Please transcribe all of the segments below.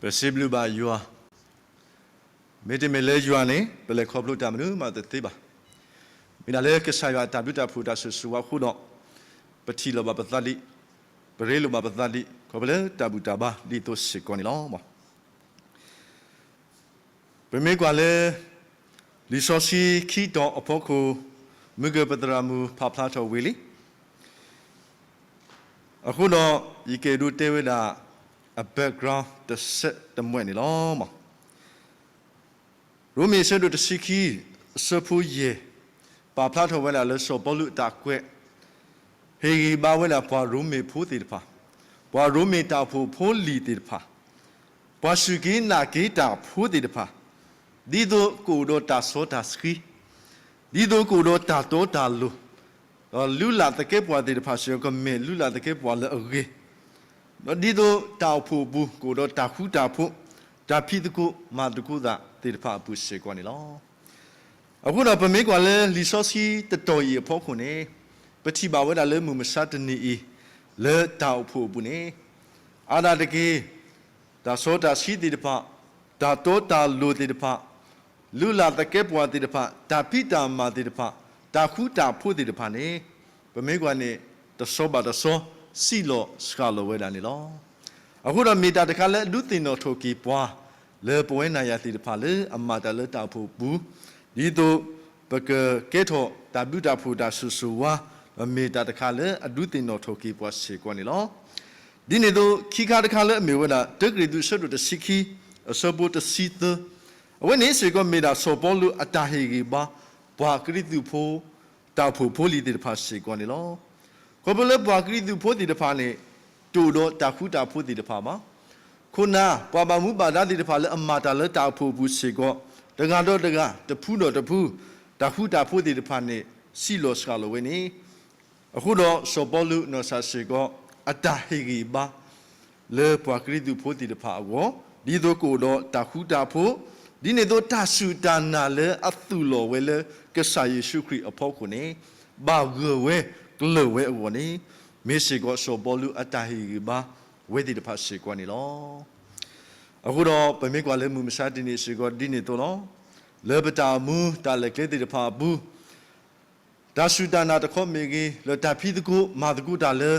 ပစံးဘျုးဘၣ်ယွၤ, မ့တမ့ၢ်လၢယွၤန့ၣ် ပလဲၤခီဖျိတၢ်မနုၤမးတသ့ဘၣ်. မ့ၢ်ဒၣ်လၢကစၢ်ယွၤအတၢ်ဘျုးတၢ်ဖှိၣ်တၢ်စိၤစိၤဝါအဃိဒီး, ပထံၣ်လိာ်ဘၣ်ပသးဒံး, ပရ့လိာ်ဘၣ်ပသးဒံး ခီဖျိလၢတၢ်ဘူၣ်တၢ်ဘါဒ်သိးစ့ၢ်ကီးန့ၣ်လီၤ. ပမ့ၢ်ကွၢ်လၢ လံာ်စီဆှံခံတီၤအဖီခိၣ်, မုၢ်ကပသရၣ်မုၣ်ဖးဖျါထီၣ်ဝံၤလံ. အဃိဒီး ယကအဲၣ်ဒိးတဲဝဲဒၣ် အ background တစဲးတမှဲးန့ၣ်လီၤ. ရိမ့ၤအဆၢဒိၣ်တဆံခံ, အဆၢဖိယဲၢ်, ပာ်ဖျါထီၣ်ဝဲဒၣ်လၢစီၤပီလူးအတၢ်ကွဲး ဟ့ၣ်ဂံၢ်ဘါဝဲဒၣ်ပှၤရိမ့ၤဖိသ့ၣ်တဖၣ်, ပှၤရိမ့ၤတၢ်အိၣ်ဖှိၣ်ဖိလံၤသ့ၣ်တဖၣ်, ပှၤစူၢ်က့ၤနာ်က့ၤတၢ်ဖိသ့ၣ်တဖၣ်, ဒ်သိးကအိၣ်ဒီးတၢ်စီတၢ်ဆှံ, ဒ်သိးကအိၣ်ဒီးတၢ်တီတၢ်လိၤ, ဒီးလုၢ်လၢ်သကဲးပဝးသ့ၣ်တဖၣ်စ့ၢ်ကီး ကမ့ၢ်လုၢ်လၢ်သကဲးပဝးလၢအဂ့ၤ, ဒီးဒ်သိးတၢ်အိၣ်ဖှိၣ်အပူၤ ကအိၣ်ဒီးတၢ်ဃူတၢ်ဖိး, တၢ်ဖံးသကိးမၤသကိးသးသ့ၣ်တဖၣ်အပူၤစ့ၢ်ကီးန့ၣ်လီၤ. အဃိဒီးပမ့ၢ်ကွၢ်လၢလံာ်စီဆှံတတီၤအံၤအဖီခိၣ်န့ၣ်, ပထံၣ်ဘၣ်ဝဲဒၣ်လၢမုၢ်မဆါတနံၤအံၤ လၢတၢ်အိၣ်ဖှိၣ်အပူၤန့ၣ်, အါဒၣ်တက့ၢ် တၢ်စီတၢ်ဆှံသ့ၣ်တဖၣ်, တၢ်တီတၢ်လိၤသ့ၣ်တဖၣ်, လုၢ်လၢ်သကဲးပဝးသ့ၣ်တဖၣ်, တၢ်ဖံးတၢ်မၤသ့ၣ်တဖၣ်, တၢ်ဃူတၢ်ဖိးသ့ၣ်တဖၣ်န့ၣ်, ပမ့ၢ်ကွၢ်န့ၣ် တစီဘၣ်တစီ စံၣ်လီၤစှၤလီၤဝဲဒၣ်န့ၣ်လီၤ. အဃိဒီးမ့ၢ်တၢ်တခါလၢအဒုးသ့ၣ်နီၣ်ထီၣ်က့ၤပှၤ လၢပဝဲနၤယၤသ့ၣ်တဖၣ်လၢအမၤတၢ်လၢတၢ်အိၣ်ဖှိၣ်အပူၤ, ဒ်သိးပကကဲထီၣ်တၢ်ဘျုးတၢ်ဖှိၣ်တၢ်စိၤစိၤဝါ, ဒီးမ့ၢ်တၢ်တခါလၢအဒုးသ့ၣ်နီၣ်ထီၣ်က့ၤပှၤစ့ၢ်ကီးန့ၣ်လီၤ. ဒ်န့ၣ်အသိး ခံခါတခါလၢအမ့ၢ်ဝဲဒၣ် တၢကရံၣ်သူးအဆၢဒိၣ်တဆံခံ, အဆၢဖိတဆံသၢ, အဝဲန့ၣ်စ့ၢ်ကီးမ့ၢ်ဒၣ်စီၤပီလူးအတၢ်ဟ့ၣ်ဂံၢ်ဘါ ပှၤကရံၣ်သူးဖိ တၢ်အိၣ်ဖှိၣ်ဖိလံၤသ့ၣ်တဖၣ်စ့ၢ်ကီးန့ၣ်လီၤ. ခီဖျိလၢပှၤကရံၣ်သူးဖိသ့ၣ်တဖၣ်န့ၣ် တအိၣ်ဒီးတၢ်ဃူတၢ်ဖိးသ့ၣ်တဖၣ်ဘၣ်. ခိၣ်နၢ် ပှၤဘၣ်မူဘၣ်ဒါသ့ၣ်တဖၣ်လၢအမၤတၢ်လၢတၢ်အိၣ်ဖှိၣ်အပူၤစ့ၢ်ကီး, တဂၤဒီးတဂၤ, တဖုဒီးတဖု, တၢ်ဃူတၢ်ဖိးသ့ၣ်တဖၣ်န့ၣ် စံၣ်လီၤစှၤလီၤဝဲန့ၣ်, အဃိဒီးစီၤပီလူးနီၢ်ကစၢ်စ့ၢ်ကီး အတၢ်ဟ့ၣ်ဂံၢ်ဘါ လၢပှၤကရံၣ်သူးဖိသ့ၣ်တဖၣ်အဂီၢ်, ဒ်သိးကအိၣ်ဒီးတၢ်ဃူတၢ်ဖိး, ဒ်န့ၣ်အသိးတၢ်စူၢ်တၢ်နာ်လၢအသူၣ်လီၤဝဲလၢကစၢ်ယ့ၣ်ၡူးခရံာ်အဖီခိၣ်န့ၣ်, ဘၣ်ဂၢၢ်ဝဲကျၢၤဝဲအဂီၢ်န့ၣ်, မ့ၢ်စ့ၢ်ကီးစီၤပီလူးအတၢ်ဟ့ၣ်ဂံၢ်ဘါဝဲသ့ၣ်တဖၣ်စ့ၢ်ကီးန့ၣ်လီၤ. အဃိဒီးပမ့ၢ်ကွၢ်လၢမုၢ်မဆါတနံၤစ့ၢ်ကီးဒ်န့ၣ်အသိးလီၤ. လၢပတၢ်အိၣ်မူတၢ်လဲၤကျဲသ့ၣ်တဖၣ်အပူၤ တၢ်စူၢ်တၢ်နာ်တခီမ့ၢ်ဂ့ၤ, လၢတၢ်ဖံးသကိးမၤသကိးတၢ်လၢ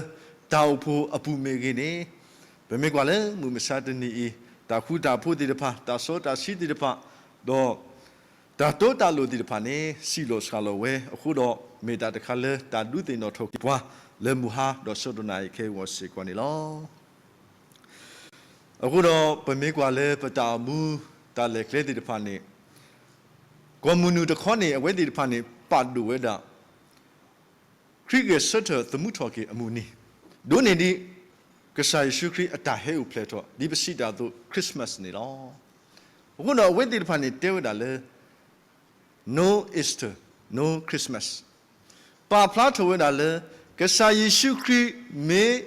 တၢ်အိၣ်ဖှိၣ်အပူၤမ့ၢ်ဂ့ၤန့ၣ်, ပမ့ၢ်ကွၢ်လၢမုၢ်မဆါတနံၤအံၤ, တၢ်ဃူတၢ်ဖိးသ့ၣ်တဖၣ်, တၢ်စီတၢ်ဆှံသ့ၣ်တဖၣ်, ဒီး တၢ်တီတၢ်လိၤသ့ၣ်တဖၣ်န့ၣ် စံၣ်လီၤစှၤလီၤဝဲအဃိဒီး, မ့ၢ်တၢ်တခါလၢတၢ်ဒုးသ့ၣ်နီၣ်ထီၣ်က့ၤပှၤ လၢမုၢ်ဟါဒီးဆၢကတီၢ်နၣ်ရံၣ်ခဲအံၤအဂီၢ်စ့ၢ်ကီးန့ၣ်လီၤ. အဃိဒီးပမ့ၢ်ကွၢ်လၢပတၢ်အိၣ်မူတၢ်လဲၤကျဲသ့ၣ်တဖၣ်န့ၣ်, ကီၢ်မုၢ်နုာ်တခီန့ၣ် အဝဲသ့ၣ်တဖၣ်န့ၣ် ပာ်ဒိၣ်ဝဲဒၣ် ခရံာ်ဂဲၤဆၢထၢၣ်သမူထီၣ်က့ၤအမုၢ်နံၤ, ဒိးန့ၢ်ဒံး ကစၢ်ယ့ၣ်ၡူးခရံာ်အတၢ်ဟဲအိၣ်ဖျဲၣ်ထီၣ် ဒ်ပစံးတၢ်အသိး Christmas န့ၣ်လီၤ. အဃိဒီးအဝဲသ့ၣ်တဖၣ်န့ၣ်တဲဝဲဒၣ်လၢ No Easter, no Christmas, ပာ်ဖျါထီၣ်ဝဲဒၣ်လၢ ကစၢ်ယ့ၣ်ၡူးခရံာ်မ့ၢ်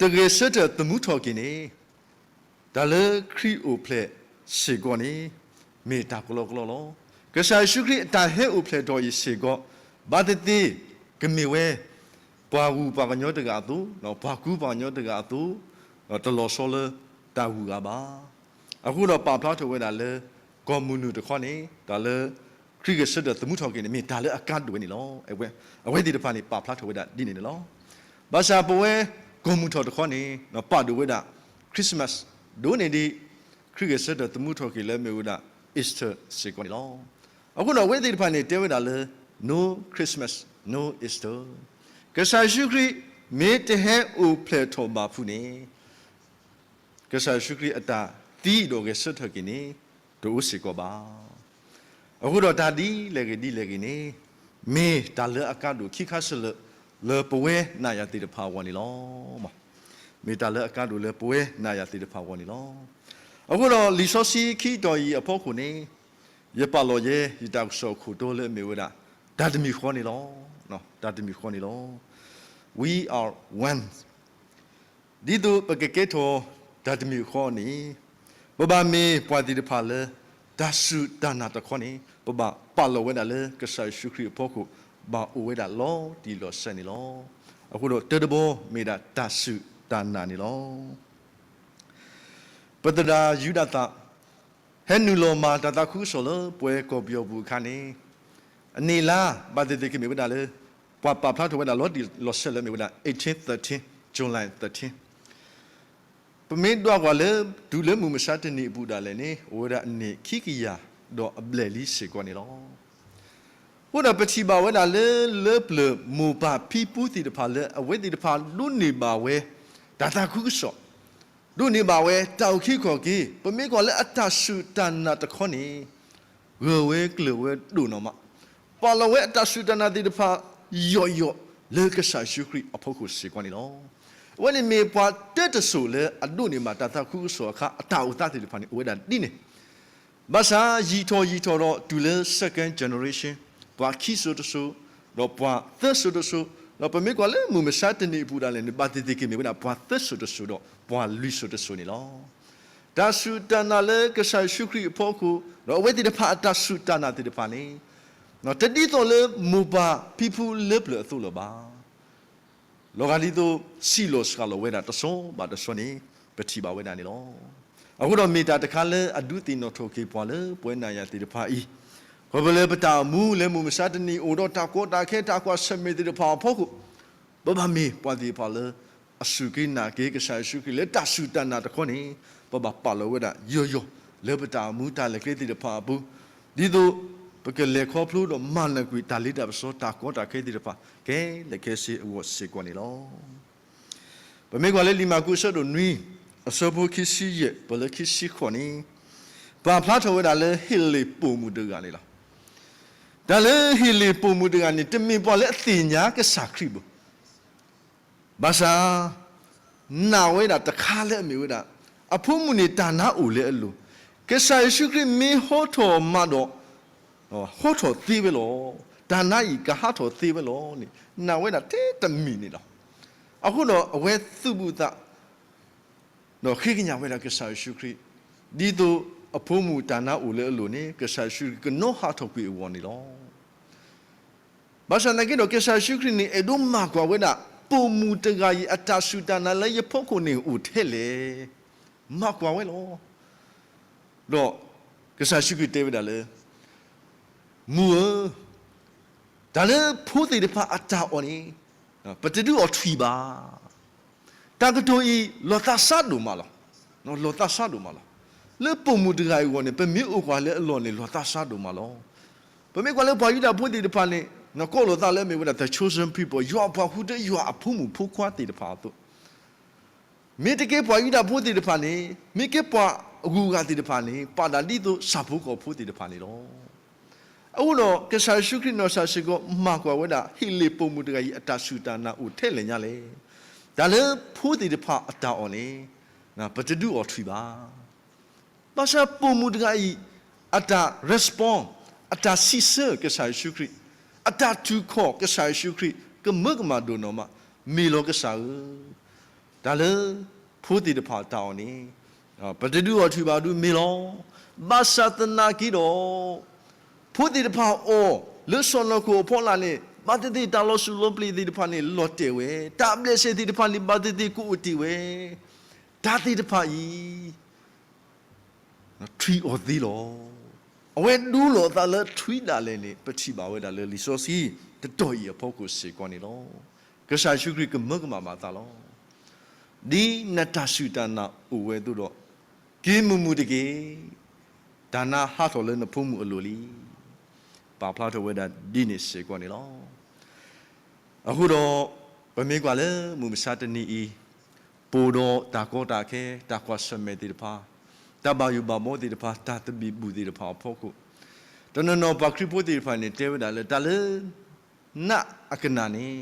တဂဲၤဆၢထၢၣ်သမူထီၣ်က့ၤန့ၣ် တၢ်လၢခရံာ်အိၣ်ဖျဲၣ်စ့ၢ်ကီးန့ၣ် မ့ၢ်တၢ်ကလီကလီလီၤ. ကစၢ်ယ့ၣ်ၡူးခရံာ်အတၢ်ဟဲအိၣ်ဖျဲၣ်ထီၣ်အံၤစ့ၢ်ကီး ဘၣ်သ့ၣ်သ့ၣ်ကမ့ၢ်ဝဲ ပှၤဂုၤပှၤကညီတဂၤအသိး, ပှၤကူပှၤကညီတဂၤအသိး, တလီၤဆီလၢတၢ်ဂုၤဂၤဘၣ်. အဃိဒီးပာ်ဖျါထီၣ်ဝဲဒၣ်လၢ ကီၢ်မုၢ်နုာ်တခီန့ၣ် တၢ်လၢခရံာ်ဂဲၤဆၢထၢၣ်သမူထီၣ်က့ၤန့ၣ် မ့ၢ်တၢ်လၢအကါဒိၣ်ဝဲန့ၣ်လီၤ. အဝဲသ့ၣ်တဖၣ်န့ၣ် ပာ်ဖျါထီၣ်ဝဲဒၣ်ဒ်န့ၣ်န့ၣ်လီၤ. ဘၣ်ဆၣ်ပဝဲကီၢ်မုၢ်ထီၣ်တခီန့ၣ် ပာ်ဒိၣ်ဝဲဒၣ် Christmas ဒိးန့ၢ်ဒံး ခရံာ်ဂဲၤဆၢထၢၣ်သမူထီၣ်က့ၤလၢမ့ၢ်ဝဲဒၣ် Easter စ့ၢ်ကီးန့ၣ်လီၤ. အဃိဒီးအဝဲသ့ၣ်တဖၣ်န့ၣ် တဲဝဲဒၣ်လၢ No Christmas, no Easter, ကစၢ်ယ့ၣ်ၡူးခရံာ်မ့ၢ်တဟဲအိၣ်ဖျဲၣ်ထီၣ်ဘၣ်ဖုးန့ၣ် ကစၢ်ယ့ၣ်ၡူးခရံာ်အတၢ်သံဒီးဂဲၤဆၢထၢၣ်က့ၤန့ၣ် တအိၣ်စ့ၢ်ကီးဘၣ်. အဃိဒီးတၢ်ဒ်လဲၣ်ဂ့ၤဒ်လဲၣ်ဂ့ၤန့ၣ် မ့ၢ်တၢ်လၢအကါဒိၣ်ခံခါဆၢလၢ လၢပဝဲနၤယၤသ့ၣ်တဖၣ်အဂီၢ်န့ၣ်လီၤ. မ့ၢ်တၢ်လၢအကါဒိၣ်လၢပဝဲနၤယၤသ့ၣ်တဖၣ်အဂီၢ်န့ၣ်လီၤ. အဃိဒီးလံာ်စီဆှံခံတီၤအံၤအဖီခိၣ်န့ၣ် ယပာ်လီၤယဲ ယတၢ်ကစီၣ်အခိၣ်တီလၢအမ့ၢ်ဝဲဒၣ် တၢ်တမံၤဃီန့ၣ်လီၤ. တၢ်တမံၤဃီန့ၣ်လီၤ. We are one. ဒ်သိးပကကဲထီၣ်တၢ်တမံၤဃီန့ၣ် ပဘၣ်မ့ၢ်ပှၤသ့ၣ်တဖၣ်လၢ တၢ်စူၢ်တၢ်နာ်တခီန့ၣ် ပဘၣ်ပာ်လီၤဝဲဒၣ်လၢကစၢ်ယ့ၣ်ၡူးခရံာ်အဖီခိၣ် ဘၣ်အိၣ်ဝဲဒၣ်လီၤတံၢ်လီၤဆဲးန့ၣ်လီၤ. အဃိဒီးတၢတဘီမ့ၢ်ဒၣ်တၢ်စူၢ်တၢ်နာ်န့ၣ်လီၤ. ပသရၣ်ယူဒၤသၣ် ဟဲနုာ်လီၤမၤတၢ်သးခုကစီၣ်လၢပဝဲကီၢ်ပယီၤပူၤအခါန့ၣ် အန့ၣ်လါ ဘၣ်သ့ၣ်သ့ၣ်ကမ့ၢ်ဝဲဒၣ်လၢ ပှၤပာ်ဖျါထီၣ်ဝဲဒၣ်လီၤတံၢ်လီၤဆဲးလၢအမ့ၢ်ဝဲဒၣ် eighteen thirteen, July thirteen. ပမ့ၢ်ဒွးကွၢ်လၢ တုၤလၢမုၢ်မဆါတနံၤအပူၤဒၣ်လဲာ်န့ၣ် အိၣ်ဝဲဒၣ်အနံၣ်ခံကယၤဒီးအဘျဲၣ်လံစ့ၢ်ကီးန့ၣ်လီၤ. အဃိဒီးပထံၣ်ဘၣ်ဝဲဒၣ်လၢ လၢပျၢၤမိၢ်ပၢ်ဖံဖုသ့ၣ်တဖၣ်လၢအဝဲသ့ၣ်တဖၣ်ဒိးန့ၢ်ဘၣ်ဝဲ တၢ်သးခုကစီၣ်, ဒိးန့ၢ်ဘၣ်ဝဲတၢ်အုၣ်က့ၤခီၣ်က့ၤ, ပမ့ၢ်ကွၢ်လၢအတၢ်စူၢ်တၢ်နာ်တခီန့ၣ် ဂၢၢ်ဝဲကျၢၤဝဲဒိၣ်နီၢ်မး, ပာ်လီၤဝဲအတၢ်စူၢ်တၢ်နာ်သ့ၣ်တဖၣ် ယီၢ်ယီၢ်လၢကစၢ်ယ့ၣ်ၡူးခရံာ်အဖီခိၣ်စ့ၢ်ကီးန့ၣ်လီၤ. အဝဲန့ၣ်မ့ၢ်ပှၤတၢတစိၤလၢအဒိးန့ၢ်ဘၣ်တၢ်သးခုကစီၣ်အခါ အတၢ်အိၣ်သးသ့ၣ်တဖၣ်န့ၣ် အိၣ်ဝဲဒၣ်ဒ်န့ၣ် ဘၣ်ဆၣ်ယံာ်ထီၣ်ယံာ်ထီၣ်ဒီးတုၤလၢ second generation, ပှၤခံစိၤတစိၤ, ဒီးပှၤသၢစိၤတစိၤ, ဒီးပမ့ၢ်ကွၢ်လၢမုၢ်မဆါတနံၤအပူၤဒၣ်လဲာ်န့ၣ် ဘၣ်သ့ၣ်သ့ၣ်ကမ့ၢ်ဝဲဒၣ်ပှၤသၢစိၤတစိၤဒီးပှၤလွံၢ်စိၤတစိၤန့ၣ်လီၤ. တၢ်စူၢ်တၢ်နာ်လၢကစၢ်ယ့ၣ်ၡူးခရံာ်အဖီခိၣ်, ဒီးအဝဲသ့ၣ်တဖၣ်အတၢ်စူၢ်တၢ်နာ်သ့ၣ်တဖၣ်န့ၣ် တဒ်သိးလၢမိၢ်ပၢ်ဖံဖုလၢပျၢၤအသိးလၢၤဘၣ်. လီၤဂာ်ဒ်သိး စံၣ်လီၤစှၤလီၤဝဲဒၣ်တဆီဘၣ်တဆီန့ၣ် ပထံၣ်ဘၣ်ဝဲဒၣ်န့ၣ်လီၤ. အဃိဒီးမ့ၢ်တၢ်တခါလၢအဒုးသ့ၣ်နီၣ်ထီၣ်က့ၤပှၤလၢပဝဲနၤယၤသ့ၣ်တဖၣ်အံၤ, ခီဖျိလၢပတၢ်အိၣ်မူလၢမုၢ်မဆါတနံၤအိၣ်ဒီးတၢ်ကီတၢ်ခဲတၢ်ကွၢ်ဆၢၣ်မဲာ်သ့ၣ်တဖၣ်အဖီခိၣ်, ပဘၣ်မ့ၢ်ပှၤသ့ၣ်တဖၣ်လၢ အစူၢ်က့ၤနာ်က့ၤကစၢ်ယ့ၣ်ၡူးခရံာ်လၢတၢ်စူၢ်တၢ်နာ်တခီန့ၣ် ပဘၣ်ပာ်လီၤဝဲဒၣ်ယီၢ်ယီၢ်လၢပတၢ်အိၣ်မူတၢ်လဲၤကျဲသ့ၣ်တဖၣ်အပူၤ, ဒ်သိး ပကလဲၤခီဖျိဒီးမၤနၢၤကွံာ်တၢ်လ့တၢ်ပစီတၢ်ကီတၢ်ခဲသ့ၣ်တဖၣ် ခဲလၢာ်ခဲဆ့အဂီၢ်စ့ၢ်ကီးန့ၣ်လီၤ. ပမ့ၢ်ကွၢ်လၢလံာ်မၢ်ကူးအဆၢဒိၣ်နွံ, အဆၢဖိခံဆံယဲၢ် ပလၢခံဆံဃိးန့ၣ်, ပာ်ဖျါထီၣ်ဝဲဒၣ်လၢဟ့ၣ်လ့ၣ်ပိာ်မုၣ်တဂၤန့ၣ်လီၤ. တၢ်လၢဟ့ၣ်လ့ၣ်ပိာ်မုၣ်တဂၤန့ၣ် တမ့ၢ်ပှၤလၢအသ့ၣ်ညါကစၢ်ခရံာ်ဘၣ်. ဘၣ်ဆၣ် နာ်ဝဲဒၣ်တခါလၢအမ့ၢ်ဝဲဒၣ် အဖိမုၣ်န့ၣ်တၢ်နါအိၣ်လၢအလိၤ, ကစၢ်ယ့ၣ်ၡူးခရံာ်မ့ၢ်ဟီထီၣ်မးဒီး ဟီထီၣ်သ့ဝဲလီၤ. တၢ်နါအံၤကဟးထီၣ်သ့ဝဲလီၤန့ၣ် နာ်ဝဲဒၣ်ထဲတမံၤန့ၣ်လီၤ. အဃိဒီးအဝဲသူၣ်ဘူၣ်သး ဒီးဃ့ကညးဝဲဒၣ်ကစၢ်ယ့ၣ်ၡူးခရံာ်, ဒ်သိးအဖိမုၣ်တၢ်နါအိၣ်လၢအလိၤန့ၣ် ကစၢ်ယ့ၣ်ၡူးခရံာ်ကနီၣ်ဟးထီၣ်ကွံာ်အဂီၢ်န့ၣ်လီၤ. ဘၣ်ဆၣ်သနာ်က့ဒီး ကစၢ်ယ့ၣ်ၡူးခရံာ်န့ၣ် အဲၣ်ဒိးမၤကွၢ်ဝဲဒၣ် ပိာ်မုၣ်တဂၤအံၤအတၢ်စူၢ်တၢ်နာ်လၢယဖီခိၣ်န့ၣ်အိၣ်ထဲလဲၣ်. မၤကွၢ်ဝဲလီၤ. ဒီးကစၢ်ယ့ၣ်ၡူးခရံာ်တဲဝဲဒၣ်လၢ မုၢ်ဧၢ, တၢ်လၢဖိသ့ၣ်တဖၣ်အတၢ်အီၣ်န့ၣ် ပတဒုးအီၣ်ထွံၣ်ဘၣ်. တၢ်ကတိၤအံၤ လီၤသးစၢ်ဒိၣ်မးလီၤ. လီၤသးစၢ်ဒိၣ်မးလီၤ. လၢပိာ်မုၣ်တဂၤအံၤအဂီၢ်န့ၣ် ပမ့ၢ်အိၣ်ကွၢ်လၢအလီၢ်န့ၣ် လီၤသးစၢ်ဒိၣ်မးလီၤ. ပမ့ၢ်ကွၢ်လၢပှၤယူဒၤဖိသ့ၣ်တဖၣ်န့ၣ် ကိးလိာ်သးလၢအမ့ၢ်ဝဲဒၣ် the chosen people, ယွၤအပှၤဃုထၢ ယွၤအဖိမုၣ်ဖိခွါသ့ၣ်တဖၣ်အသိး မ့ၢ်တကဲပှၤယူဒၤဖိသ့ၣ်တဖၣ်န့ၣ် မ့ၢ်ကဲပှၤအဂုၤအဂၤသ့ၣ်တဖၣ်န့ၣ် ပာ်ဒၣ်ဒ်သိးဆၣ်ဖိကီၢ်ဖိသ့ၣ်တဖၣ်န့ၣ်လီၤ. အဃိဒီး ကစၢ်ယ့ၣ်ၡူးခရံာ်နီၢ်ကစၢ်စ့ၢ်ကီး မၤကွၢ်ဝဲဒၣ် ဟ့ၣ်လ့ၣ်ပိာ်မုၣ်တဂၤအံၤအတၢ်စူၢ်တၢ်နာ်အိၣ်ထဲလဲၣ်ညါလဲၣ်. တၢ်လၢဖိသ့ၣ်တဖၣ်အတၢ်အီၣ်န့ၣ် ပတဒုးအီၣ်ထွံၣ်ဘၣ်. ဘၣ်ဆၣ်ပိာ်မုၣ်တဂၤအံၤ အတၢ် respond, အတၢ်စံးဆၢကစၢ်ယ့ၣ်ၡူးခရံာ်, အတၢ်ထုးခီၣ်ကစၢ်ယ့ၣ်ၡူးခရံာ် ကမၢကမၣ်ဒိၣ်နီၢ်မး, မ့ၢ်လီၤကစၢ်ဧၢ, တၢ်လၢဖိသ့ၣ်တဖၣ်အတၢ်အီၣ်န့ၣ် ပတဒုးအီၣ်ထွံၣ်ဘၣ်ဒုးမ့ၢ်လီၤ. ဘၣ်ဆၣ်သနာ်က့ဒီး ဖိသ့ၣ်တဖၣ်အီၣ်လၢစီၢ်နီၤခိၣ်အဖီလာ်န့ၣ် ဘၣ်သ့ၣ်သ့ၣ်တၢ်လီၤစူၤလီၤပျံၤသ့ၣ်တဖၣ်န့ၣ် လီၤတဲာ်ဝဲ, တၢ်အဘျဲၣ်စဲသ့ၣ်တဖၣ်န့ၣ် ဘၣ်သ့ၣ်သ့ၣ်ကအိၣ်တ့ၢ်ဝဲ, တၢ်သ့ၣ်တဖၣ်အံၤ ထွံၣ်အီၣ်သ့လီၤ. အဝဲဒူလီၤအသးလၢထွံၣ်ဒၣ်လဲာ်န့ၣ် ပထံၣ်ဘၣ်ဝဲဒၣ်လၢလံာ်စီဆှံတတီၤအံၤအဖီခိၣ်စ့ၢ်ကီးန့ၣ်လီၤ. ကစၢ်ယ့ၣ်ၡူးခရံာ်ကမၢကမၣ်ဘၣ်သးလီၤ. ဒ်နတၢ်စူၢ်တၢ်နာ်အိၣ်ဝဲအသိးဒီး က့ၤမုာ်မုာ်တက့ၢ်. တၢ်နါဟးထီၣ်လၢနဖိမုၣ်အလိၤလံ. ပာ်ဖျါထီၣ်ဝဲဒၣ်ဒ်န့ၣ်စ့ၢ်ကီးန့ၣ်လီၤ. အဃိဒီး ပမ့ၢ်ကွၢ်လၢမုၢ်မဆါတနံၤအံၤ ပအိၣ်ဒီးတၢ်ကီတၢ်ခဲ တၢ်ကွၢ်ဆၢၣ်မဲာ်သ့ၣ်တဖၣ်, တၢ်ဘၣ်ယိၣ်ဘၣ်ဘှီသ့ၣ်တဖၣ်, တၢ်သဘံၣ်ဘုၣ်သ့ၣ်တဖၣ်အဖီခိၣ်, တနီၤနီၤပှၤခရံာ်ဖိသ့ၣ်တဖၣ်န့ၣ် တဲဝဲဒၣ်လၢတၢ်လၢ နးအကနၣ်န့ၣ်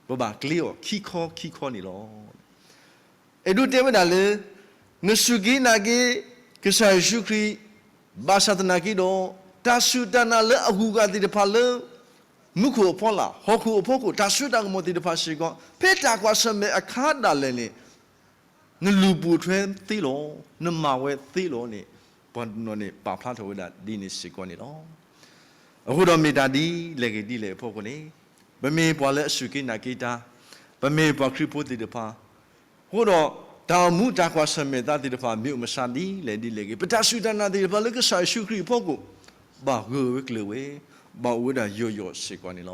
ပဘၣ်ကျ့အီၤခံခီခံခီန့ၣ်လီၤ. အဲၣ်ဒိးတဲဝဲဒၣ်လၢ နစူၢ်က့ၤနာ်က့ၤ ကစၢ်ယ့ၣ်ၡူးခရံာ် ဘၣ်ဆၣ်သနာ်က့ဒီး တၢ်စူၢ်တၢ်နာ်လၢအဂုၤအဂၤသ့ၣ်တဖၣ်လၢ မူခိၣ်အဖီလာ် ဟီၣ်ခိၣ်အဖီခိၣ် တၢ်စိတၢ်ကမီၤသ့ၣ်တဖၣ်စ့ၢ်ကီး ဖဲတၢ်ကွၢ်ဆၢၣ်မဲာ်အခါဒၣ်လဲာ်န့ၣ် နလူၤပိာ်ထွဲသ့လီၤ, နမၤဝဲသ့လီၤန့ၣ် ပှၤတနီၤန့ၣ် ပာ်ဖျါထီၣ်ဝဲဒၣ်ဒ်န့ၣ်စ့ၢ်ကီးန့ၣ်လီၤ. အဃိဒီးမ့ၢ်တၢ်ဒ်လဲၣ်ဂ့ၤဒ်လဲၣ်အဖီခိၣ်န့ၣ် ပမ့ၢ်ပှၤလၢအစူၢ်က့ၤနာ်က့ၤတၢ်, ပမ့ၢ်ပှၤခရံာ်ဖိသ့ၣ်တဖၣ်, အဃိဒီး တၢ်အိၣ်မူတၢ်ကွၢ်ဆၢၣ်မဲာ်သးသ့ၣ်တဖၣ် မ့ၢ်အိၣ်မဆါဒ်လဲၣ်ဒ်လဲၣ်ဂ့ၤ, ပတၢ်စူၢ်တၢ်နာ်သ့ၣ်တဖၣ်လၢကစၢ်ယ့ၣ်ၡူးခရံာ်အဖီခိၣ် ဘၣ်ဂၢၢ်ဝဲကျၢၤဝဲ, ဘၣ်အိၣ်ဝဲဒၣ်ယိာ်ယိာ်စ့ၢ်ကီးန့ၣ်လ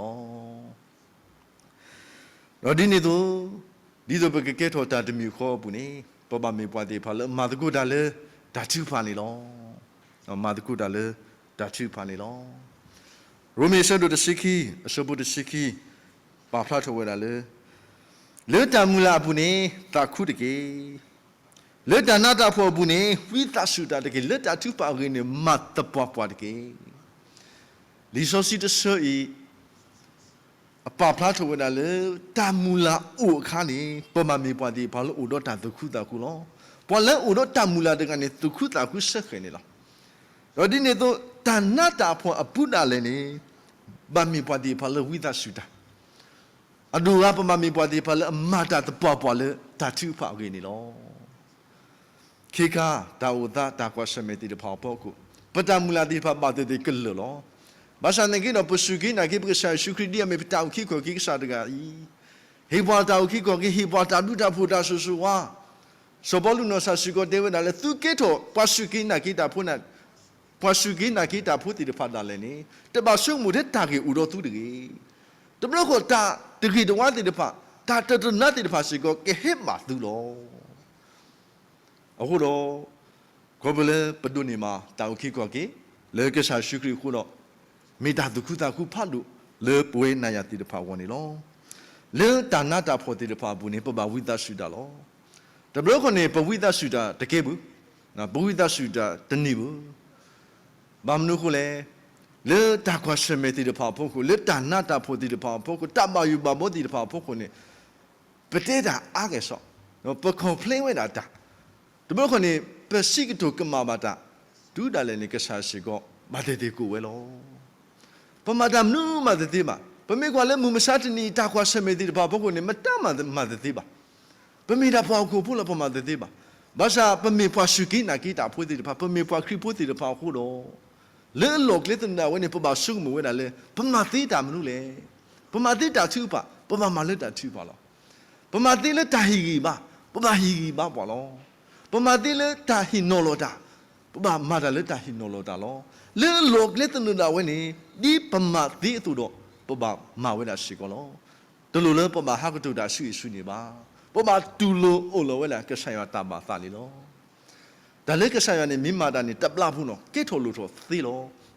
ီၤ. ဒီးဒ်န့ၣ်အသိး, ဒ်သိးပကကဲထီၣ်တၢ်တမံၤဃီအပူၤန့ၣ်, ပဘၣ်မ့ၢ်ပှၤသ့ၣ်တဖၣ်လၢမၤသကိးတၢ်လၢတၢ်ထုကဖၣ်န့ၣ်လီၤ. မၤသကိးတၢ်လၢတၢ်ထုကဖၣ်န့ၣ်လီၤ. ရိမ့ၤအဆၢဒိၣ်တဆံခံ, အဆၢဖိတဆံခံ, ပာ်ဖျါထီၣ်ဝဲဒၣ်လၢ လၢတၢ်မုၢ်လၢ်အပူၤန့ၣ် သးခုတက့ၢ်. လၢတၢ်နးတၢ်ဖှီၣ်အပူၤန့ၣ် ဝံသးစူၤတၢ်တက့ၢ်. လၢတၢ်ထုကဖၣ်အဂ့ၢ်န့ၣ် မၤသပှၢ်ပှၢ်တက့ၢ်. လံာ်စီဆှံတဆၢအံၤ အပာ်ဖျါထီၣ်ဝဲဒၣ်လၢ တၢ်မုၢ်လၢ်အိၣ်အခါန့ၣ် ပဘၣ်မ့ၢ်ပှၤသ့ၣ်တဖၣ်လၢအိၣ်ဒီးတၢ်သူၣ်ခုသးခုလီၤ. ပှၤလၢအိၣ်ဒီးတၢ်မုၢ်လၢ်တဂၤန့ၣ် သူၣ်ခုသးခုစ့ၢ်ကီးန့ၣ်လီၤ. ဒီးဒ်န့ၣ်အသိး တၢ်နးတၢ်ဖှီၣ်အပူၤဒၣ်လဲာ်န့ၣ် ဘၣ်မ့ၢ်ပှၤသ့ၣ်တဖၣ်လၢဝံသးစူၤတၢ် အဒိၣ်အါ ပဘၣ်မ့ၢ်ပှၤသ့ၣ်တဖၣ်လၢအမၤတၢ်သပှၢ်ပှၢ်လၢတၢ်ထုကဖၣ်အဂ့ၢ်န့ၣ်လီၤ. ခ့ခါ တၢ်အိၣ်သးတၢ်ကွၢ်ဆၢၣ်မဲာ်သ့ၣ်တဖၣ်အဖီခိၣ် ပတၢ်မုၢ်လၢ်သ့ၣ်တဖၣ်ဘၣ်သ့ၣ်သ့ၣ်ကလၢာ်လီၤ. ဘၣ်ဆၣ်သနာ်က့ဒီး ပစူၢ်က့ၤနာ်က့ၤ ပကစၢ်ယ့ၣ်ၡူးခရံာ်ဒ်အမ့ၢ်ပတၢ်အုၣ်က့ၤခီၣ်က့ၤကစၢ်တဂၤအံၤ, ဟ့ၣ်ပှၤတၢ်အုၣ်က့ၤခီၣ်က့ၤ ဟ့ၣ်ပှၤတၢ်ဘျုးတၢ်ဖှိၣ်တၢ်ဆိၣ်ဂ့ၤဆိၣ်ဝါ, စီၤပီလူးနီၢ်ကစၢ်စ့ၢ်ကီးတဲဝဲဒၣ်လၢ သုကဲထီၣ်ပှၤစူၢ်က့ၤနာ်က့ၤတၢ်ဖိန့ၣ် ပှၤစူၢ်က့ၤနာ်က့ၤတၢ်ဖိသ့ၣ်တဖၣ်ဒၣ်လဲာ်န့ၣ် တဘၣ်ဆိကမိၣ်ထဲတၢ်ဂ့ၢ်အိၣ်ဒီးသုတဂ့ၤ. တဘျီဃီတၢ်တဂ့ၤတဝါသ့ၣ်တဖၣ်, တၢ်တတနာ်သ့ၣ်တဖၣ်စ့ၢ်ကီး ကဟဲဘၣ်သုလီၤ. အဃိဒီး ခီဖျိလၢပဒိးန့ၢ်ဘၣ်တၢ်အုၣ်က့ၤခီၣ်က့ၤ လၢကစၢ်ယ့ၣ်ၡူးခရံာ်အဃိဒီး မ့ၢ်တၢ်သူၣ်ခုသးခုဖးဒိၣ်လၢပဝဲနၤယၤသ့ၣ်တဖၣ်အဂီၢ်န့ၣ်လီၤ. လၢတၢ်နးတၢ်ဖှီၣ်သ့ၣ်တဖၣ်အပူၤန့ၣ် ပဘၣ်ဝံသးစူၤတၢ်လီၤ. တဘျီခီန့ၣ် ပဝံသးစူၤတၢ်တကဲဘၣ်, ပဝံသးစူၤတၢ်တန့ၢ်ဘၣ်. ဘၣ်မနုၤအဃိလဲၣ်, လၢတၢ်ကွၢ်ဆၢၣ်မဲာ်သ့ၣ်တဖၣ်အဖီခိၣ်, လၢတၢ်နးတၢ်ဖှီၣ်သ့ၣ်တဖၣ်အဖီခိၣ်, တၢ်ဘၣ်ယိၣ်ဘၣ်ဘီသ့ၣ်တဖၣ်အဖီခိၣ်န့ၣ် ပတဲတၢ်အါကဲၣ်ဆိး, ပ complain ဝဲဒၣ်တၢ်, တဘျီခီန့ၣ် ပစံးကတိၤကမၣ်ဘၣ်တၢ်, တုၤဒၣ်လဲာ်န့ၣ် ကစၢ်စ့ၢ်ကီး ဘၣ်သ့ၣ်သ့ၣ်ကိးဝဲလီၤ. ပမၤတၢ်မနုၤမၤသ့သ့ဘၣ်. ပမ့ၢ်ကွၢ်လၢမုၢ်မဆါတနံၤအံၤ တၢ်ကွၢ်ဆၢၣ်မဲာ်သ့ၣ်တဖၣ်အဖီခိၣ်န့ၣ် မတၤမၤသ့သ့ဘၣ်. ပမ့ၢ်ဒၣ်ပှၤဟီၣ်ခိၣ်ဖိလီၤ ပမၤသ့သ့ဘၣ်. ဘၣ်ဆၣ်ပမ့ၢ်ပှၤစူၢ်က့ၤနာ်က့ၤတၢ်ဖိသ့ၣ်တဖၣ်, ပမ့ၢ်ပှၤခရံာ်ဖိသ့ၣ်တဖၣ်အဃိဒီး လၢအလီၢ်ကျဲသနၢၣ်ဝဲန့ၣ် ပဘၣ်ဆိကမိၣ်ဝဲဒၣ်လၢ ပမၤသ့တၢ်မနုၤလဲၣ်. ပမၤသ့တၢ်ထုကဖၣ်, ပဘၣ်မၤလၢတၢ်ထုကဖၣ်လီၤ. ပမၤသ့လၢတၢ်ဟ့ၣ်ဂံၢ်ဘါ, ပဘၣ်ဟ့ၣ်ဂံၢ်ဘါပှၤလီၤ. ပမၤသ့လၢတၢ်ဟ့ၣ်နီၤလီၤတၢ်, ပဘၣ်မၤတၢ်လၢတၢ်ဟ့ၣ်နီၤလီၤတၢ်လီၤ. လၢအလီၢ်ကျဲသနၢၣ်ဒၣ်ဝဲန့ၣ် ဒ်ပမၤသ့အသိးဒီး ပဘၣ်မၤဝဲဒၣ်စ့ၢ်ကီးလီၤ. တလိၣ်လၢပဘၣ်ဟးကတိၤတၢ်ဆူအံၤဆူန့ၣ်ဘၣ်. ပဘၣ်တူၢ်လိာ်အိၣ်လီၤဝဲဒၣ်ကစၢ်ယွၤတၢ်ဘၣ်သးန့ၣ်လီၤ. တၢ်လၢကစၢ်ယွၤန့ၣ် မ့ၢ်မၤတၢ်န့ၣ် တဘျီဖိနီၤ ကဲထီၣ်လိၣ်ထီၣ်သ့လီၤ.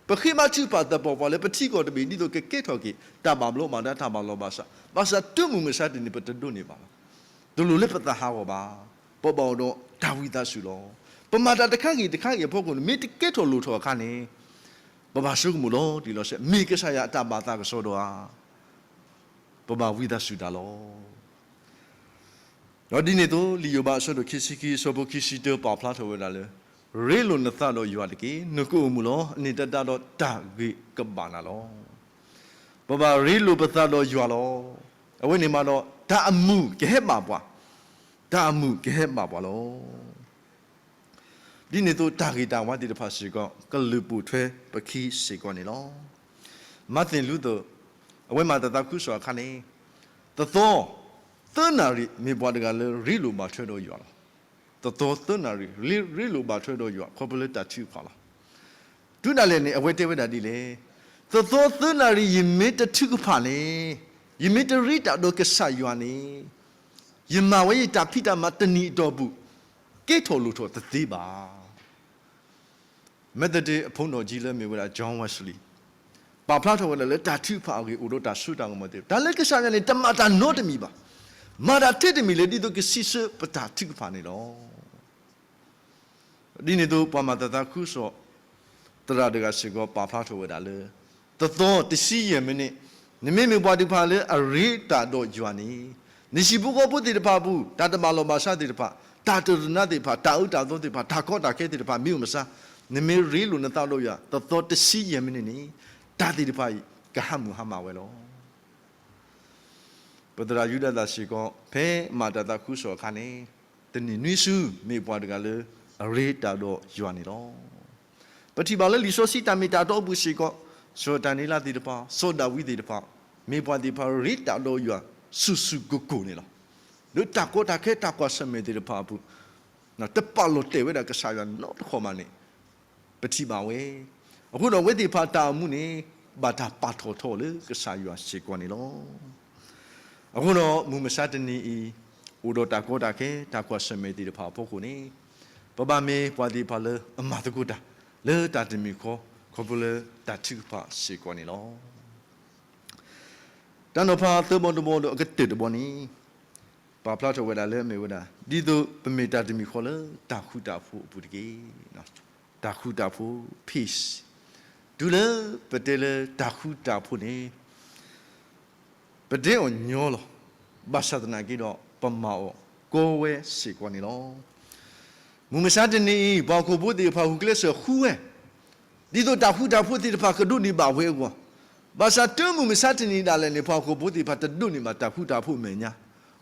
ပဃ့ဘါထုကဖၣ်သပှၢ်ပှၢ်လၢပထံကီၢ်တဘ့ၣ် ဒ်သိးကကဲထီၣ်က့ၤ တၢ်ဘၣ်ဘျီးဘၣ်ဒါ တၢ်ဘၣ်လီၤဘၣ်စး, ဘၣ်ဆၣ်တုၤမုၢ်မဆါတနံၤ ပတဒိးန့ၢ်ဘၣ်လီၤ. တလိၣ်လၢပသးဟးဂီၤဘၣ်. ပဘၣ်အိၣ်ဒီးတၢ်ဝံသးစူၤလီၤ. ပမၤတၢ်တခါဂ့ၤတခါဂ့ၤအဖီခိၣ်န့ၣ် မ့ၢ်တကဲထီၣ်လိၣ်ထီၣ်အခါန့ၣ် ပဘၣ်ဆိကမိၣ်လီၤတံၢ်လီၤဆဲး, မ့ၢ်ကစၢ်ယွၤအတၢ်ဘၣ်သးကစီဒီဧါ. ပဘၣ်ဝံသးစူၤတၢ်လီၤ. ဒီးဒ်န့ၣ်အသိး လံာ်ယိၤဘးအဆၢဒိၣ်ခံဆံခံ အဆၢဖိခံဆံတၢ ပာ်ဖျါထီၣ်ဝဲဒၣ်လၢ ရ့လိာ်နသးဒီးယွၤတက့ၢ်. နကအိၣ်မူလီၤ. အန့ၣ်တၢ်တၢ်ဒီးတၢ်ဂ့ၤကဘၣ်နၤလီၤ. ပဘၣ်ရ့လိာ်ပသးဒီးယွၤလီၤ. အဝဲန့ၣ်မးဒီး တၢ်အမုာ်ကဟဲဘၣ်ပှၤ, တၢ်အမုာ်ကဟဲဘၣ်ပှၤလီၤ. ဒ်န့ၣ်အသိး တၢ်ဂ့ၤတၢ်ဝါသ့ၣ်တဖၣ်စ့ၢ်ကီး ကလုၢ်ပိာ်ထွဲပခံစ့ၢ်ကီးန့ၣ်လီၤ. မၤတ့ၢ်လူသၢၣ် အဝဲမၤတၢ်သးခုကစီၣ်အခါန့ၣ် သသီ သၢနၣ်ရံၣ် မ့ၢ်ပှၤတဂၤလၢရ့လိာ်ဘၣ်ထွဲဒီးယွၤလီၤ. သသီသၢနၣ်ရံၣ် ရ့လိာ်ဘၣ်ထွဲဒီးယွၤ ခီဖျိလၢတၢ်ထုကဖၣ်လီၤ. တုၤဒၣ်လဲာ်န့ၣ် အဝဲတဲဝဲဒၣ်ဒ်လဲၣ်, သသီသၢနၣ်ရံၣ် ယမ့ၢ်တထုကဖၣ်န့ၣ်, ယမ့ၢ်တရ့တၢ်ဒီးကစၢ်ယွၤန့ၣ်, ယမၤဝဲယတၢ်ဖံးတၢ်မၤတနံၤအတီၢ်ပူၤ ကဲထီၣ်လိၣ်ထီၣ်တသ့ဘၣ်. Methodist အဖိနီၣ်ကၠံလၢမ့ၢ်ဝဲဒၣ် John Wesley ပာ်ဖျါထီၣ်ဝဲဒၣ်လၢတၢ်ထုကဖၣ်အဂ့ၢ် အိၣ်ဒီးတၢ်စိတၢ်ကမီၤသ့ၣ်, တၢ်လၢကစၢ်ယွၤန့ၣ် တမၤတၢ်နီတမံၤဘၣ်. မၤတၢ်ထဲတမံၤလၢ ဒ်သိးကစံးဆၢပတၢ်ထုကဖၣ်န့ၣ်လီၤ. ဒ်န့ၣ်အသိး ပှၤမၤတၢ်သးခုကစီၣ် သရၣ်တဂၤစ့ၢ်ကီး ပာ်ဖျါထီၣ်ဝဲဒၣ်လၢ သသီတဆံယဲၢ်မံးနံး, နမ့မ့ၢ်ပှၤတဖၣ်လၢအရ့တၢ်ဒီးယွၤန့ၣ်, နဟံၣ်ဖိဃီဖိသ့ၣ်တဖၣ်အပူၤ တၢ်တဘၣ်လီၢ်ဘၣ်စးသ့ၣ်တဖၣ်, တၢ်တတနာ်သ့ၣ်တဖၣ်, တၢ်အၢတၢ်သီသ့ၣ်တဖၣ်, တၢ်ကီတၢ်ခဲသ့ၣ်တဖၣ် မ့ၢ်အိၣ်မစါ, နမ့ၢ်ရ့လိာ်နသးဒီးယွၤ သသီတဆံယဲၢ်မံးနံးန့ၣ်, တၢ်သ့ၣ်တဖၣ်အံၤ ကဟးမုၢ်ဟါမၢ်ဝဲလီၤ. ပသရၣ်ယူဒၤသၣ်စ့ၢ်ကီး ဖဲမၤတၢ်သးခုကစီၣ်အခါန့ၣ်, တနံၣ်နွံဆူ မ့ၢ်ပှၤတဂၤလၢအရ့တၢ်ဒီးယွၤန့ၣ်လီၤ. ပထံၣ်ဘၣ်လၢလံာ်စီဆှံတၢ်မ့ၢ်တၢ်တီအပူၤစ့ၢ်ကီး, စီၤဒၤနံးယ့လးသ့ၣ်တဖၣ်, စီၤဒၤဝံးသ့ၣ်တဖၣ်, မ့ၢ်ပှၤသ့ၣ်တဖၣ်ရ့တၢ်ဒီးယွၤ ဆူၣ်ဆူၣ်ကိၢ်ကိၢ်န့ၣ်လီၤ. လၢတၢ်ကီတၢ်ခဲတၢ်ကွၢ်ဆၢၣ်မဲာ်သ့ၣ်တဖၣ်အပူၤ, တပာ်လီၤတဲာ်ဝဲဒၣ်ကစၢ်ယွၤနီတခီၣ်မးန့ၣ် ပထံၣ်ဘၣ်ဝဲ. အဃိဒီးအဝဲသ့ၣ်တဖၣ်တၢ်အိၣ်မူန့ၣ် ဘၣ်တၢ်ပာ်ထီၣ်ထီလၢကစၢ်ယွၤစ့ၢ်ကီးန့ၣ်လီၤ. အဃိဒီးမုၢ်မဆါတနံၤအံၤ အိၣ်ဒီးတၢ်ကီတၢ်ခဲတၢ်ကွၢ်ဆၢၣ်မဲာ်သ့ၣ်တဖၣ်အဖီခိၣ်န့ၣ် ပဘၣ်မ့ၢ်ပှၤသ့ၣ်တဖၣ်လၢအမၤသကိးတၢ် လၢတၢ်တမံၤဃီ ခီဖျိလၢတၢ်ထုကဖၣ်စ့ၢ်ကီးန့ၣ်လီၤ. တၢ်နီၤဖးသၢဘီတဘီဒီးအကတၢၢ်တဘီန့ၣ် ပာ်ဖျါထီၣ်ဝဲဒၣ်လၢအမ့ၢ်ဝဲဒၣ် ဒ်သိးပမ့ၢ်တၢ်တမံၤဃီလၢတၢ်ဃူတၢ်ဖိးအပူၤတက့ၢ်. တၢ်ဃူတၢ်ဖိး peace တုၤလၢပတဲလၢတၢ်ဃူတၢ်ဖိးန့ၣ် ပတဲအီၤညီလီၤ. ဘၣ်ဆၣ်သနာ်က့ဒီး ပမၤအီၤကီဝဲစ့ၢ်ကီးန့ၣ်လီၤ. မုၢ်မဆါတနံၤအံၤ ပှၤဟီၣ်ခိၣ်ဖိသ့ၣ်တဖၣ်ဂုာ်ကျဲးစၢးဃူဝဲ ဒ်သိးတၢ်ဃူတၢ်ဖိးသ့ၣ်တဖၣ်ကဒိးန့ၢ်ဘၣ်ဝဲအဂီၢ်, ဘၣ်ဆၣ်တုၤမုၢ်မဆါတနံၤဒၣ်လဲာ်န့ၣ် ပှၤဟီၣ်ခိၣ်ဖိသ့ၣ်တဖၣ်တဒိးန့ၢ်ဘၣ်တၢ်ဃူတၢ်ဖိးအမဲာ်ညါ,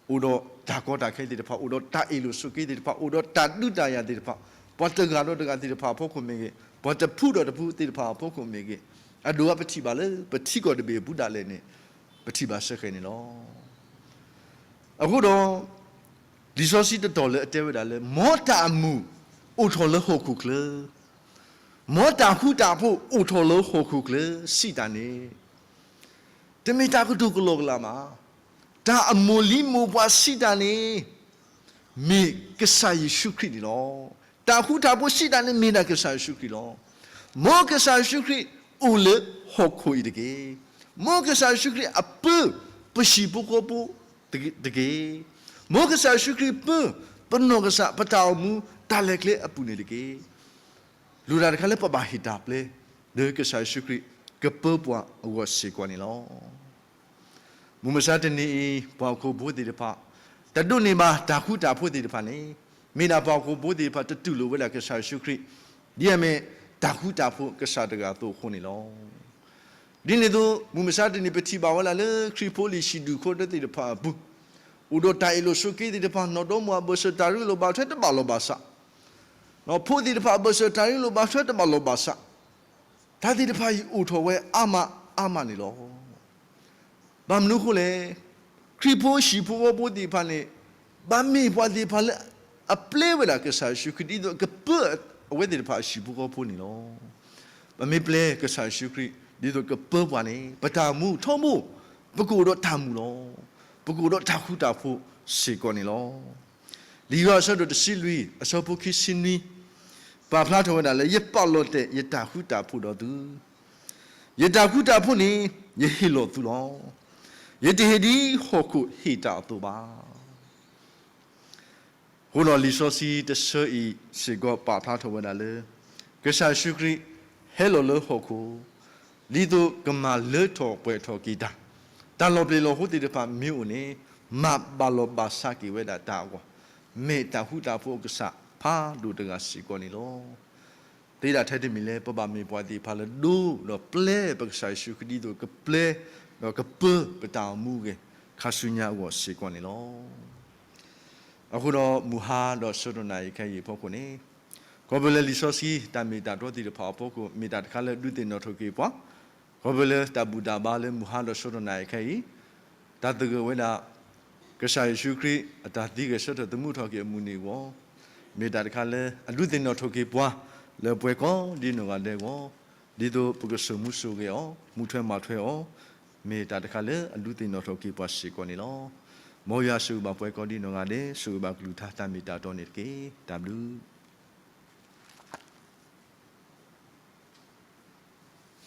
အိၣ်ဒီးတၢ်ကီတၢ်ခဲသ့ၣ်တဖၣ်, အိၣ်ဒီးတၢ်အ့ၣ်လိာ်ဆိးက့သ့ၣ်တဖၣ်, အိၣ်ဒီးတၢ်ဒုးတၢ်ယၤသ့ၣ်တဖၣ်, ပှၤတဂၤဒီးတဂၤသ့ၣ်တဖၣ်အဖီခိၣ်မ့ၢ်ဂ့ၤ, ပှၤတဖုဒီးတဖုသ့ၣ်တဖၣ်အဖီခိၣ်မ့ၢ်ဂ့ၤ, အဒိၣ်အါပထံၣ်ဘၣ်လၢ ပထံကီၢ်တဘ့ၣ်အပူၤဒၣ်လဲာ်န့ၣ် ပထံၣ်ဘၣ်စ့ၢ်ကီးန့ၣ်လီၤ. အဃိဒီး လံာ်စီဆှံတတီၤလၢအတဲဝဲဒၣ်လၢ မ်တၢ်အမုာ်အိၣ်ထီၣ်လၢဟီၣ်ခိၣ်ချၢ, မ်တၢ်ဃူတၢ်ဖိးအိၣ်ထီၣ်လၢဟီၣ်ခိၣ်ချၢစံးတၢ်န့ၣ် တမ့ၢ်တၢ်ကတိၤကလီကလီဘၣ်. တၢ်အမိၢ်လံၤမိၢ်ပှၢ်စံးတၢ်န့ၣ် မ့ၢ်ကစၢ်ယ့ၣ်ၡူးခရံာ်န့ၣ်လီၤ. တၢ်ဃူတၢ်ဖိးစံးတၢ်န့ၣ်မ့ၢ်ဒၣ်ကစၢ်ယ့ၣ်ၡူးခရံာ်လီၤ. မ်ကစၢ်ယ့ၣ်ၡူးခရံာ်အိၣ်လၢဟီၣ်ခိၣ်အံၤတက့ၢ်. မ်ကစၢ်ယ့ၣ်ၡူးခရံာ်အပၢပဟံၣ်ဖိဃီဖိတက့ၢ်. မ်ကစၢ်ယ့ၣ်ၡူးခရံာ်ပၢပနီၢ်ကစၢ်ပတၢ်အိၣ်မူတၢ်လဲၤကျဲအပူၤန့ၣ်တက့ၢ်. လိၣ်တၢ်တခါလၢပဘၣ်ဟ့ၣ်တၢ်ပျဲ လၢကစၢ်ယ့ၣ်ၡူးခရံာ်ကပၢပှၤအဂီၢ်စ့ၢ်ကီးန့ၣ်လီၤ. မုၢ်မဆါတနံၤအံၤ ပှၤဟီၣ်ခိၣ်ဖိသ့ၣ်တဖၣ် တဒိးန့ၢ်ဘၣ်တၢ်ဃူတၢ်ဖိးသ့ၣ်တဖၣ်န့ၣ် မ့ၢ်ဒၣ်ပှၤဟီၣ်ခိၣ်ဖိသ့ၣ်တဖၣ်တတူၢ်လိာ်ဝဲဒၣ်ကစၢ်ယ့ၣ်ၡူးခရံာ် ဒ်အမ့ၢ်တၢ်ဃူတၢ်ဖိးကစၢ်တဂၤအသိးအဃိန့ၣ်လီၤ. ဒ်န့ၣ်အသိး မုၢ်မဆါတနံၤပထံၣ်ဘၣ်ဝဲဒၣ်လၢခရံာ်ဖိလံၤဟံၣ်ဒူၣ်ခိၣ်ဒၢသ့ၣ်တဖၣ်အပူၤ အိၣ်ဒီးတၢ်အ့ၣ်လိာ်ဆိးက့သ့ၣ်တဖၣ် နီၢ်ဒီမါအဘၢၣ်စၢၤတၢ်ရ့လိာ်ဘၣ်ထွဲတဘၣ်လီၢ်ဘၣ်စး ဖိသ့ၣ်တဖၣ်အဘၢၣ်စၢၤတၢ်ရ့လိာ်ဘၣ်ထွဲတဘၣ်လီၢ်ဘၣ်စး, တၢ်သ့ၣ်တဖၣ်အံၤအိၣ်ထီၣ်ဝဲအါမးအါမးန့ၣ်လီၤ. ဘၣ်မနုၤအဃိလဲၣ်, ခရံာ်ဖိဟံၣ်ဖိဃီဖိသ့ၣ်တဖၣ်န့ၣ် ဘၣ်မ့ၢ်ပှၤသ့ၣ်တဖၣ်လၢအပျဲဝဲဒၣ်ကစၢ်ယ့ၣ်ၡူးခရံာ် ဒ်သိးကပၢအဝဲသ့ၣ်တဖၣ်အဟံၣ်ဖိဃီဖိန့ၣ်လီၤ. ပမ့ၢ်ပျဲကစၢ်ယ့ၣ်ၡူးခရံာ် ဒ်သိးကပၢပှၤန့ၣ် ပတၢ်အိၣ်မူထီဘိ ပကအိၣ်ဒီးတၢ်မုာ်လီၤ. ပကအိၣ်ဒီးတၢ်ဃူတၢ်ဖိးစ့ၢ်ကီးန့ၣ်လီၤ. လံာ်ယိၤဟၣ်အဆၢဒိၣ်တဆံလွံၢ် အဆၢဖိခံဆံနွံ ပာ်ဖျါထီၣ်ဝဲဒၣ်လၢ ယပာ်လီၤတဲာ်ယတၢ်ဃူတၢ်ဖိးဒီးသု, ယတၢ်ဃူတၢ်ဖိးန့ၣ် ယဟ့ၣ်လီၤသုလီၤ. ယတဟ့ၣ်ဒ်ဟီၣ်ခိၣ်ဟ့ၣ်တၢ်အသိးဘၣ်. အဃိဒီးလံာ်စီဆှံတဆၢအံၤစ့ၢ်ကီးပာ်ဖျါထီၣ်ဝဲဒၣ်လၢ ကစၢ်ယ့ၣ်ၡူးခရံာ်ဟဲလီၤလၢဟီၣ်ခိၣ် ဒ်သိးကမၤလၢထီၣ်ပှဲၤထီၣ်က့ၤတၢ်, တၢ်လီၤပျံၤလီၤဖိသ့ၣ်တဖၣ်မ့ၢ်အိၣ်န့ၣ် မၤဘၣ်လီၤဘၣ်စးက့ၤဝဲဒၣ်တၢ်အဂီၢ်, မ့ၢ်တၢ်ဃူတၢ်ဖိးအကစၢ်ဖးဒိၣ်တဂၤစ့ၢ်ကီးန့ၣ်လီၤ. သ့ဒၣ်ထဲတမံၤလၢ ပဘၣ်မ့ၢ်ပှၤသ့ၣ်တဖၣ်လၢဒိဒီးပျဲပကစၢ်ယ့ၣ်ၡူးခရံာ်ဒ်သိးကပျဲ ဒီးကပၢပတၢ်အိၣ်မူအဂ့ၢ် ခါဆူညါအဂီၢ်စ့ၢ်ကီးန့ၣ်လီၤ. အဃိဒီးမုၢ်ဟါဒီးဆၢကတီၢ်နၣ်ရံၣ်ခဲအံၤအဖီခိၣ်န့ၣ် ခီဖျိလၢလံာ်စီဆှံတၢ်မ့ၢ်တၢ်တီသ့ၣ်တဖၣ်အဖီခိၣ် မ့ၢ်တၢ်တခါလၢအဒုးသ့ၣ်နီၣ်ထီၣ်က့ၤပှၤ, ခီဖျိလၢတၢ်ဘူၣ်တၢ်ဘါလၢမုၢ်ဟါဒီးဆၢကတီၢ်နၣ်ရံၣ်ခဲအံၤ တၢ်သဂၢၢ်ဝဲဒၣ် ကစၢ်ယ့ၣ်ၡူးခရံာ်အတၢ်သံဂဲၤဆၢထၢၣ်သမူထီၣ်က့ၤအမုၢ်နံၤအဂီၢ်, မ့ၢ်တၢ်တခါလၢအဒုးသ့ၣ်နီၣ်ထီၣ်က့ၤပှၤ လၢပှၤကိးဒ်နီၢ်ဂၤဒဲးအဂီၢ်, ဒ်သိးပကစိာ်မူစိာ်ဂဲၤအီၤ မူထွဲမၤထွဲအီၤ, မ့ၢ်တၢ်တခါလၢအဒုးသ့ၣ်နီၣ်ထီၣ်က့ၤပှၤစ့ၢ်ကီးန့ၣ်လီၤ. မ်ယွၤဆိၣ်ဂ့ၤဘၣ်ပှၤကိးဒ်နီၢ်ဂၤဒဲး, ဆိၣ်ဂ့ၤဘၣ်ကလုၢ်ကထါတၢ်မ့ၢ်တၢ်တီန့ၣ်တက့ၢ်. တၢ်ဘျုး